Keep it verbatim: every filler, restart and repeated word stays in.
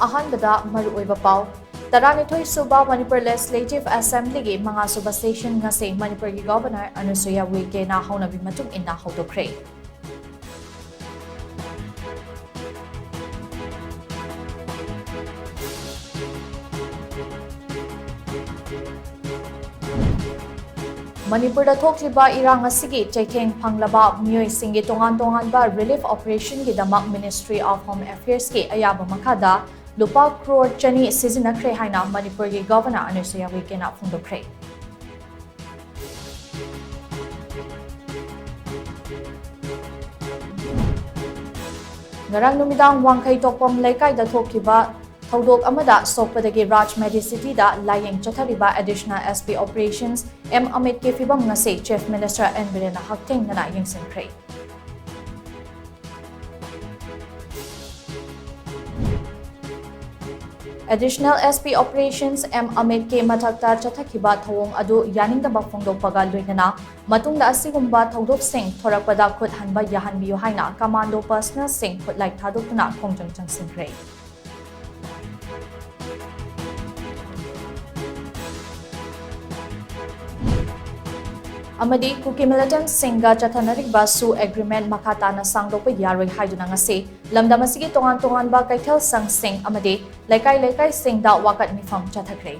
ꯑꯍꯥꯟꯕꯗ ꯃꯔꯨꯑꯣꯏꯕ ꯄꯥꯎ꯫ ꯇꯔꯥꯅꯤꯊꯣꯏ ꯁꯨꯕ ꯃꯅꯤꯄꯨꯔ Legislative Assemblyꯒꯤ ꯃꯉꯥ ꯁꯨꯕ session ꯉꯁꯤ ꯃꯅꯤꯄꯨꯔꯒꯤ Governor ꯑꯅꯨꯁꯨꯏꯌꯥ ꯎꯏꯀꯦꯅ ꯍꯧꯅꯕꯤ ꯃꯇꯨꯡ ꯏꯟꯅ ꯍꯧꯗꯣꯛꯈ꯭ꯔꯦ꯫ ꯃꯅꯤꯄꯨꯔꯗ ꯊꯣꯛꯂꯤꯕ ꯏꯔꯥꯡ ꯑꯁꯤꯒꯤ ꯆꯩꯊꯦꯡ ꯐꯪꯂꯕ ꯃꯤꯑꯣꯏꯁꯤꯡꯒꯤ ꯇꯣꯉꯥꯟ ꯇꯣꯉꯥꯟꯕ relief operationꯒꯤꯗꯃꯛ Ministry of Home Affairsꯀꯤ ꯑꯌꯥꯕ ꯃꯈꯥꯗ ꯂꯨꯄꯥ ꯀ꯭ꯔꯣꯔ ꯆꯅꯤ ꯁꯤꯖꯤꯟꯅꯈ꯭ꯔꯦ ꯍꯥꯏꯅ ꯃꯅꯤꯄꯨꯔꯒꯤ Governor ꯑꯅꯨꯁꯨꯏꯌꯥ ꯎꯏꯀꯦꯅ ꯐꯣꯡꯗꯣꯛꯈ꯭ꯔꯦ꯫ ꯉꯔꯥꯡ ꯅꯨꯃꯤꯗꯥꯡ ꯋꯥꯡꯈꯩ ꯇꯣꯛꯄꯝ ꯂꯩꯀꯥꯏꯗ ꯊꯣꯛꯈꯤꯕ ꯊꯧꯗꯣꯛ ꯑꯃꯗ ꯁꯣꯛꯄꯗꯒꯤ ꯔꯥꯖ Medicityꯗ ꯂꯥꯌꯦꯡ ꯆꯠꯊꯔꯤꯕ Additional SP Operations M ꯑꯃꯤꯠꯀꯤ ꯐꯤꯚꯝ ꯉꯁꯤ Chief Minister N ꯕꯤꯔꯦꯟꯅ ꯍꯛꯊꯦꯡꯅꯅ ꯌꯦꯡꯁꯤꯟꯈ꯭ꯔꯦ꯫ Additional SP Operations M ꯑꯃꯤꯠꯀꯤ ꯃꯊꯛꯇ ꯆꯠꯊꯈꯤꯕ ꯊꯧꯑꯣꯡ ꯑꯗꯨ ꯌꯥꯅꯤꯡꯗꯕ ꯐꯣꯡꯗꯣꯛꯄꯒ ꯂꯣꯏꯅꯅ ꯃꯇꯨꯡꯗ ꯑꯁꯤꯒꯨꯝꯕ ꯊꯧꯗꯣꯛꯁꯤꯡ ꯊꯣꯔꯛꯄꯗ ꯈꯨꯠ ꯍꯟꯕ ꯌꯥꯍꯟꯕꯤꯌꯨ ꯍꯥꯏꯅ commando personnelꯁꯤꯡ ꯈꯨꯠꯂꯥꯏ ꯊꯥꯗꯣꯛꯇꯨꯅ ꯈꯣꯡꯖꯪ ꯆꯪꯁꯤꯟꯈ꯭ꯔꯦ꯫ ꯑꯃꯗꯤ ꯀꯨꯀꯤ militantꯁꯤꯡꯒ ꯆꯠꯊꯅꯔꯤꯕ SoO agreement ꯃꯈꯥ ꯇꯥꯅ ꯁꯥꯡꯗꯣꯛꯄ ꯌꯥꯔꯣꯏ ꯍꯥꯏꯗꯨꯅ ꯉꯁꯤ ꯂꯝꯗꯝ ꯑꯁꯤꯒꯤ ꯇꯣꯉꯥꯟ ꯇꯣꯉꯥꯟꯕ ꯀꯩꯊꯦꯜ ꯁꯪꯁꯤꯡ ꯑꯃꯗꯤ ꯂꯩꯀꯥꯏ ꯂꯩꯀꯥꯏꯁꯤꯡꯗ ꯋꯥꯀꯠ ꯃꯤꯐꯝ ꯆꯠꯊꯈ꯭ꯔꯦ꯫